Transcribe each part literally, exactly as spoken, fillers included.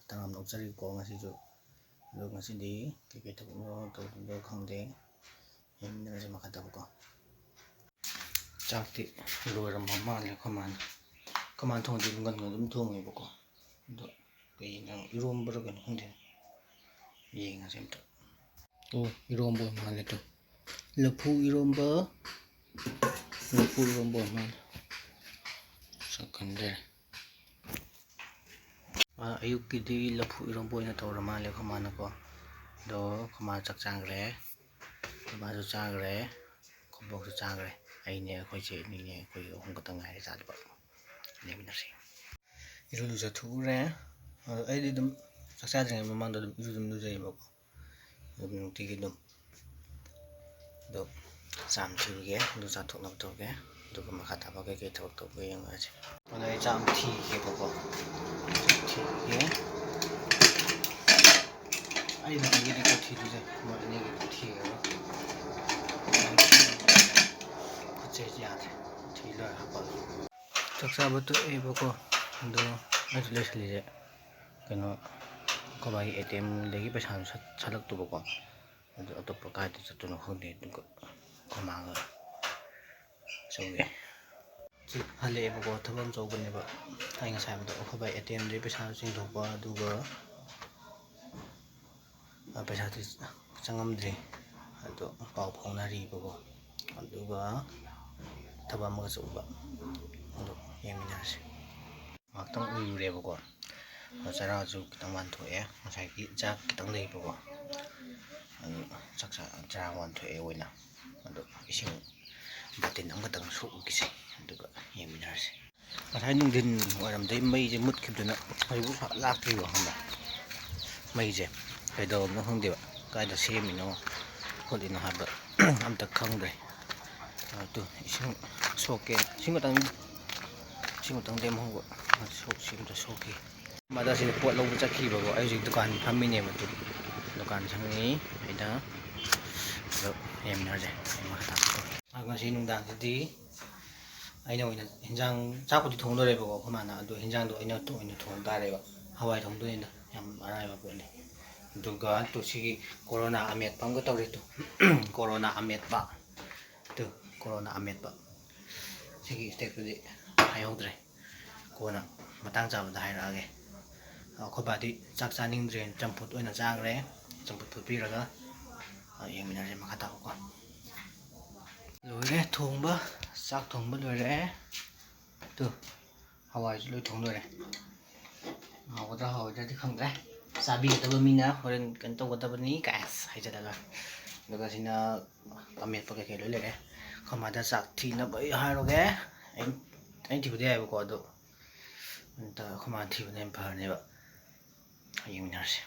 ꯇꯔꯥꯝꯅ ꯑꯣꯛꯆꯔꯤꯀꯣ ꯉꯁꯤꯁꯨ꯫ ꯑꯗꯣ ꯉꯁꯤꯗꯤ ꯀꯩꯀꯩ ꯊꯕꯛꯅꯣ ꯇꯧꯗꯣꯏꯅꯣ ꯈꯪꯗꯦ꯫ ꯌꯦꯡꯃꯤꯟꯅꯔꯁꯤ ꯃꯈꯥ ꯇꯥꯕꯀꯣ꯫ ꯆꯥꯛꯇꯤ ꯂꯣꯏꯔꯝꯕ ꯃꯥꯜꯂꯦ ꯑꯩꯈꯣꯏ ꯃꯥꯅ꯫ ꯑꯩꯈꯣꯏ ꯃꯥꯅ ꯊꯣꯡꯕꯗꯤ ꯉꯟꯅ ꯉꯟꯅ ꯑꯗꯨꯝ ꯊꯣꯡꯉꯦꯕꯀꯣ꯫ ꯑꯗꯣ ꯀꯩ ꯌꯦꯟꯖꯥꯡ, ꯏꯔꯣꯝꯕꯔ ꯀꯩꯅꯣ ꯈꯪꯗꯦ꯫ ꯌꯦꯡꯉꯁꯤ ꯑꯝꯇ꯫ ꯑꯣ, ꯏꯔꯣꯝꯕ ꯑꯣꯏ ꯃꯥꯜꯂꯦ ꯇꯨ꯫ ꯂꯐꯨ ꯏꯔꯣꯝꯕ꯫ ꯂꯐꯨ ꯏꯔꯣꯝꯕ ꯑꯣꯏ ꯃꯥꯜꯂꯦ꯫ ꯁꯛ ꯈꯪꯗ꯭ꯔꯦ꯫ ꯑ, ꯑꯌꯨꯛꯀꯤꯗꯤ ꯂꯐꯨ ꯏꯔꯣꯝꯕ ꯑꯣꯏꯅ ꯇꯧꯔ ꯃꯥꯜꯂꯦ ꯑꯩꯈꯣꯏ ꯃꯥꯅꯀꯣ꯫ ꯑꯗꯣ ꯑꯩꯈꯣꯏ ꯃꯥ ꯆꯥꯛ ꯆꯥꯈ꯭ꯔꯦ, ꯑꯩꯈꯣꯏ ꯕꯥꯁꯨ ꯆꯥꯈ꯭ꯔꯦ, ꯑꯩꯈꯣꯏ ꯕꯣꯛꯁꯨ ꯆꯥꯈ꯭ꯔꯦ꯫ ꯑꯩꯅꯦ, ꯑꯩꯈꯣꯏ ꯆꯦ ꯑꯅꯤꯅꯦ, ꯑꯩꯈꯣꯏ ꯑꯍꯨꯝ ꯈꯛꯇ ꯉꯥꯏꯔꯦ ꯆꯥꯗꯕ꯫ ꯂꯩꯃꯤꯟꯅꯁꯤ꯫ ꯏꯔꯨ ꯂꯨꯖꯊꯣꯛꯎꯔꯦ꯫ ꯑꯗꯣ ꯑꯩꯗꯤ ꯑꯗꯨꯝ ꯆꯥꯛ ꯆꯥꯗ꯭ꯔꯤꯉꯩ ꯃꯃꯥꯡꯗ ꯑꯗꯨꯝ ꯏꯔꯨ ꯑꯗꯨꯝ ꯂꯨꯖꯩꯌꯦꯕꯀꯣ꯫ ꯑꯗꯨꯝ ꯅꯨꯡꯇꯤꯒꯤ ꯑꯗꯨꯝ꯫ ꯑꯗꯣ ꯆꯥꯝ ꯊꯤꯔꯤꯒꯦ, ꯑꯗꯨ ꯆꯥꯊꯣꯛꯅꯕ ꯇꯧꯒꯦ꯫ ꯑꯗꯨꯒ ꯃꯈꯥ ꯇꯥꯕ ꯀꯩꯀꯩ ꯊꯕꯛ ꯇꯧꯕ ꯌꯦꯡꯉꯁꯤ꯫ ꯑꯗꯣ ꯑꯩ ꯆꯥꯝ ꯊꯤꯒꯦꯕꯀꯣ꯫ ꯊꯤꯒꯦ꯫ ꯑꯩꯅ ꯑꯅꯤꯗꯤ ꯊꯤꯗꯣꯏꯁꯦ, ꯃꯣꯏ ꯑꯅꯤꯒꯤ ꯊꯤꯔꯒ꯫ ꯈꯨꯠꯁꯦ ꯌꯥꯗ꯭ꯔꯦ꯫ ꯊꯤ ꯂꯣꯏꯔ ꯍꯥꯞꯄꯒꯦ꯫ ꯆꯥꯛ ꯆꯥꯕ ꯇꯣꯛꯑꯦꯕꯀꯣ꯫ ꯑꯗꯣ ꯑꯩꯁꯨ ꯂꯣꯏꯁꯤꯜꯂꯤꯁꯦ꯫ ꯀꯩꯅꯣ, ꯑꯩꯈꯣꯏ ꯕꯥꯒꯤ ꯑꯦ ꯇꯤ ꯑꯦꯝꯗꯒꯤ ꯄꯩꯁꯥꯗꯨ ꯁꯠ-, ꯁꯠꯂꯛꯇꯕꯀꯣ꯫ ꯑꯗꯨ ꯑꯇꯣꯞꯄ ꯀꯥꯏꯗ ꯆꯠꯇꯣꯏꯅꯣ ꯈꯪꯗꯦ꯫ ꯑꯗꯨꯒ ꯑꯩꯈꯣꯏ ꯃꯥꯒ ꯆꯠꯂꯨꯒꯦ꯫ ꯁꯤ ꯍꯜꯂꯛꯑꯦꯕꯀꯣ, ꯊꯕꯛ ꯑꯃ ꯆꯧꯕꯅꯦꯕ꯫ ꯑꯩ ꯉꯁꯥꯏ ꯍꯥꯏꯕꯗꯣ ꯑꯩꯈꯣꯏ ꯕꯥꯒꯤ ꯑꯦ ꯇꯤ ꯑꯦꯝꯗꯒꯤ ꯄꯩꯁꯥ ꯆꯤꯡꯊꯣꯛꯄ, ꯑꯗꯨꯒ, ꯑ, ꯄꯩꯁꯥꯗꯤ ꯆꯪꯉꯝꯗ꯭ꯔꯤ꯫ ꯑꯗꯣ ꯄꯥꯎ ꯐꯥꯎꯅꯔꯤꯕꯀꯣ꯫ ꯑꯗꯨꯒ ꯊꯕꯛ ꯑꯃꯒ ꯆꯠꯂꯨꯕ꯫ ꯑꯗꯣ ꯌꯦꯡꯃꯤꯟꯅꯔꯁꯤ꯫ ꯉꯥꯏꯍꯥꯛꯇꯪ ꯎꯏꯔꯨꯔꯦꯕꯀꯣ꯫ ꯑꯗꯣ ꯆꯔꯥꯁꯨ ꯈꯤꯇꯪ ꯋꯥꯟꯊꯣꯛꯑꯦ꯫ ꯉꯁꯥꯏꯒꯤ ꯆꯥꯛ ꯈꯤꯇꯪ ꯂꯩꯕꯀꯣ꯫ ꯑꯗꯨ ꯆꯥꯛ ꯆꯥ-, ꯆꯔꯥ ꯋꯥꯟꯊꯣꯛꯑꯦ ꯑꯣꯏꯅ꯫ ꯑꯗꯣ ꯏꯁꯤꯡ ꯕꯥꯇꯤꯟ ꯑꯃꯈꯛꯇꯪ ꯁꯣꯛꯎꯈꯤꯁꯦ꯫ ꯑꯗꯨꯒ ꯌꯦꯡꯃꯤꯟꯅꯔꯁꯤ꯫ ꯉꯁꯥꯏ ꯅꯨꯡꯊꯤꯟ ꯋꯥꯏꯔꯝꯗꯩ ꯃꯩꯁꯦ ꯃꯨꯠꯈꯤꯕꯗꯨꯅ ꯍꯧꯖꯤꯛꯐꯥꯎ ꯁꯨꯡꯂꯥꯛ ꯂꯥꯛꯇ꯭ꯔꯤꯕ ꯈꯪꯕ꯭ꯔꯥ? ꯃꯩꯁꯦ ꯀꯩꯗꯧꯔꯕꯅꯣ ꯈꯪꯗꯦꯕ꯫ ꯀꯥꯏꯗ ꯁꯦꯝꯃꯤꯅꯣ ꯈꯣꯠꯂꯤꯅꯣ ꯍꯥꯏꯕ ꯑꯝꯇ ꯈꯪꯗ꯭ꯔꯦ꯫ ꯑꯗꯨ ꯏꯁꯤꯡ ꯁꯣꯛꯀꯦ, ꯏꯁꯤꯡ ꯈꯛꯇꯪ, ꯏꯁꯤꯡ ꯈꯛꯇꯪ ꯂꯦꯝꯍꯧꯕ꯫ ꯁꯣꯛꯁꯤ ꯑꯝꯇ ꯁꯣꯛꯈꯤ꯫ ꯃꯥꯗꯣ ꯑꯁꯤꯗ ꯄꯣꯠ ꯂꯧꯕ ꯆꯠꯈꯤꯕꯀꯣ꯫ ꯑꯩ ꯍꯧꯖꯤꯛ ꯗꯨꯀꯥꯟ ꯐꯝꯃꯤꯅꯦꯕ꯫ ꯑꯗꯨ ꯗꯨꯀꯥꯟ ꯁꯪꯉꯤ ꯑꯩꯅ꯫ ꯑꯗꯣ ꯌꯦꯡꯃꯤꯟꯅꯔꯁꯦ꯫ ꯃꯈꯥ ꯇꯥꯕꯗꯣ꯫ ꯉꯁꯤ ꯅꯨꯡꯗꯥꯡꯁꯤꯗꯤ ꯑꯩꯅ ꯑꯣꯏꯅ ꯍꯤꯟꯖꯥꯡ, ꯆꯥꯛꯄꯨꯗꯤ ꯊꯣꯡꯗꯣꯔꯦꯕꯀꯣ ꯑꯩꯈꯣꯏ ꯃꯥꯅ, ꯑꯗꯣ ꯍꯤꯟꯖꯥꯡꯗꯣ ꯑꯩꯅ ꯑꯣꯏꯅ ꯊꯣꯡ ꯇꯥꯔꯦꯕ꯫ ꯍꯋꯥꯏ ꯊꯣꯡꯗꯣꯏꯅꯤꯗ, ꯌꯥꯝ ꯑꯔꯥꯏꯕ ꯄꯣꯠꯅꯤ꯫ ꯑꯗꯨꯒ ꯇꯨ ꯁꯤꯒꯤ ꯀꯣꯔꯣꯅꯥ ꯑꯃꯦꯠꯄ ꯑꯃꯒ ꯇꯧꯔꯤ ꯇꯨ꯫ ꯀꯣꯔꯣꯅꯥ ꯑꯃꯦꯠꯄ꯫ ꯇꯨ, ꯀꯣꯔꯣꯅꯥ ꯑꯃꯦꯠꯄ꯫ ꯁꯤꯒꯤ ꯁ꯭ꯇꯦꯞꯇꯨꯗꯤ ꯍꯥꯏꯍꯧꯗ꯭ꯔꯦ꯫ ꯀꯣꯟꯅ ꯃꯇꯥꯡ ꯆꯥꯕꯗ ꯍꯥꯏꯔꯛꯑꯒꯦ꯫ ꯑꯩꯈꯣꯏ ꯕꯥꯗꯤ ꯆꯥꯛ ꯆꯥꯅꯤꯡꯗ꯭ꯔꯦꯅ ꯆꯝꯐꯨꯠ ꯑꯣꯏꯅ ꯆꯥꯈ꯭ꯔꯦ꯫ ꯆꯝꯐꯨꯠ ꯐꯨꯠꯄꯤꯔꯒ, ꯑ, ꯌꯦꯡꯃꯤꯟꯅꯔꯁꯦ ꯃꯈꯥ ꯇꯥꯕꯀꯣ꯫ ꯂꯣꯏꯔꯦ ꯊꯣꯡꯕ꯫ ꯆꯥꯛ ꯊꯣꯡꯕ ꯂꯣꯏꯔꯦ꯫ ꯇꯨ, ꯍꯋꯥꯏꯁꯨ ꯂꯣꯏ ꯊꯣꯡ ꯂꯣꯏꯔꯦ꯫ ꯍꯥꯎꯒꯗ꯭ꯔꯥ ꯍꯥꯎꯔꯣꯏꯗ꯭ꯔꯗꯤ ꯈꯪꯗ꯭ꯔꯦ꯫ ꯆꯥꯕꯤꯒꯗꯕ ꯃꯤꯅ ꯍꯣꯔꯦꯟ ꯀꯩꯅꯣ ꯇꯧꯒꯗꯕꯅꯤ ꯀꯥꯏ ꯍꯥꯏꯖꯜꯂꯒ꯫ ꯑꯗꯨꯒ ꯁꯤꯅ ꯑꯃꯦꯠꯄ ꯀꯩꯀꯩ ꯂꯣꯏ ꯂꯩꯔꯦ꯫ ꯑꯩꯈꯣꯏ ꯃꯥꯗ ꯆꯥꯛ ꯊꯤꯅꯕ ꯑꯩ ꯍꯥꯏꯔꯨꯒꯦ꯫ ꯑꯩ, ꯑꯩ ꯊꯤꯕꯗꯤ ꯌꯥꯏꯕꯀꯣ, ꯑꯗꯣ ꯑꯝꯇ ꯑꯩꯈꯣꯏ ꯃꯥ ꯊꯤꯕꯅ ꯍꯦꯟꯅ ꯐꯔꯅꯦꯕ꯫ ꯌꯦꯡꯃꯤꯟꯅꯔꯁꯦ꯫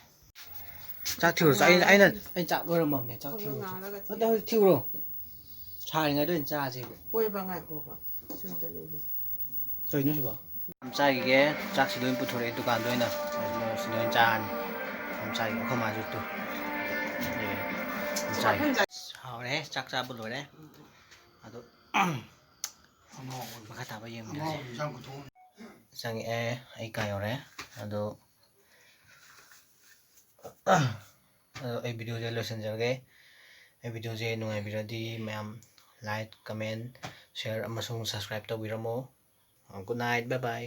ꯆꯥꯛ ꯊꯤꯔꯨꯔꯣ꯫ ꯑꯩꯅ, ꯑꯩꯅ, ꯑꯩꯅ ꯆꯥꯛ ꯂꯣꯏꯔꯝꯃꯕꯅꯦ꯫ ꯆꯥꯛ ꯊꯤꯔꯨꯔꯣ꯫ ꯉꯥꯜꯂꯒ ꯅꯠꯇꯦ, ꯍꯧꯖꯤꯛ ꯊꯤꯔꯨꯔꯣ꯫ ꯁꯥꯔꯤꯉꯩꯗ ꯑꯣꯏꯅ ꯆꯥꯁꯦꯕ꯫ ꯀꯣꯏꯕ ꯉꯥꯏꯈꯣꯕ꯫ ꯁꯤ ꯑꯝꯇ ꯂꯣꯏꯒꯦ꯫ ꯀꯩꯅꯣ ꯁꯤꯕꯣ? ꯌꯥꯝ ꯆꯥꯈꯤꯒꯦ꯫ ꯆꯥꯛꯁꯤ ꯂꯣꯏ ꯄꯨꯊꯣꯔꯛꯑꯦ ꯗꯨꯀꯥꯟꯗ ꯑꯣꯏꯅ꯫ ꯁꯤ ꯂꯣꯏ ꯆꯥꯔꯅꯤ꯫ ꯌꯥꯝ ꯆꯥꯈꯤꯒꯦ꯫ ꯑꯩꯈꯣꯏ ꯃꯥꯁꯨ ꯇꯨ꯫ ꯑꯦ, ꯌꯥꯝ ꯆꯥꯈꯤꯒꯦ꯫ ꯍꯥꯎꯔꯦ꯫ ꯆꯥꯛ ꯆꯥꯕ ꯂꯣꯏꯔꯦ꯫ ꯑꯗꯣ ꯃꯈꯥ ꯇꯥꯕ ꯌꯦꯡꯃꯤꯟꯅꯁꯦ꯫ ꯆꯪꯉꯛꯑꯦ꯫ ꯑꯩ ꯀꯥ ꯌꯧꯔꯦ꯫ ꯑꯗꯣ ꯑꯗꯣ ꯑꯩ ꯚꯤꯗꯤꯑꯣꯁꯦ ꯂꯣꯏꯁꯤꯟꯖꯔꯒꯦ꯫ ꯑꯩ ꯚꯤꯗꯤꯑꯣꯁꯦ ꯅꯨꯡꯉꯥꯏꯕꯤꯔꯗꯤ ꯃꯌꯥꯝ like, comment, share ꯑꯃꯁꯨꯡ subscribe ꯇꯧꯕꯤꯔꯝꯃꯣ꯫ Good night, bye bye꯫